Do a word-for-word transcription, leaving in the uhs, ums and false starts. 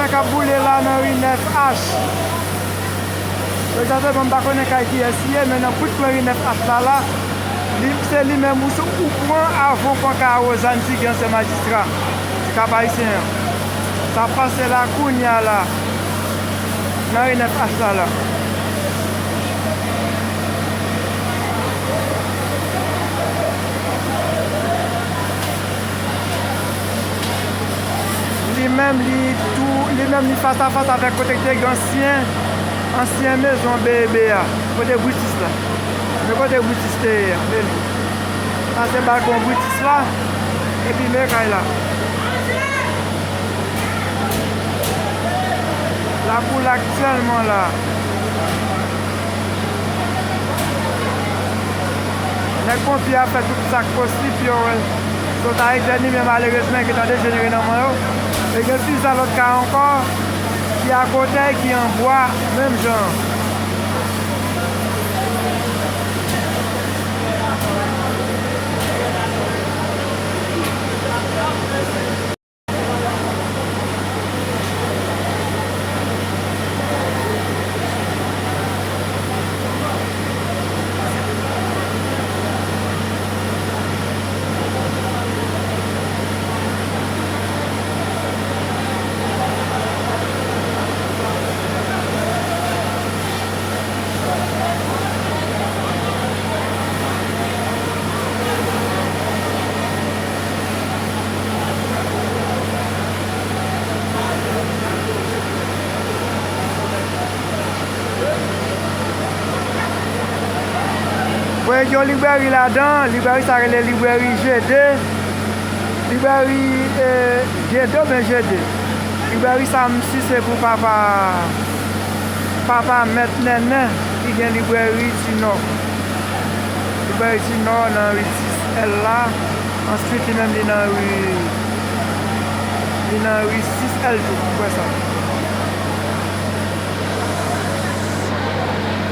K ap boule la nan ri nèf H. Egzakteman, m pa konnen kay kiyès li ye, men nan bout pwen ri nèf H la, la, li, se li menm ou, ou pran avan w pran kay a Wozàn, figi ansyen majistra Kap Ayisyen an. Sa ap pase la kounye a la, nan ri nèf H la, la. Li menm, li tou, li menm, li fas a fas avèk kote ki te gen ansyen, ansyen mezon B E B a, kote Britis la. Men kote Britis te ye a, men li. Sa se balkon Britis la, epi men kay la. Lakou la aktyèlman la. Nèg ponpye a fè tout sa k posib pou yo wè sot a etèn li, men malerezman, li gentan dejenere nan men yo. E gen plizyè lòt kay ankò ki akote, ki an bwa, menm jan an. Bon, gen yon librèri ladan, librèri sa rele librèri G de, librèri, eh, G de oubyen G de. Librèri sa, m si se pou papa, papa Mèt Nènè ki gen librèri di Nò. Librèri di Nò nan ri sis L la, answit li menm li nan ri, li nan ri sis L tou, m kwè sa.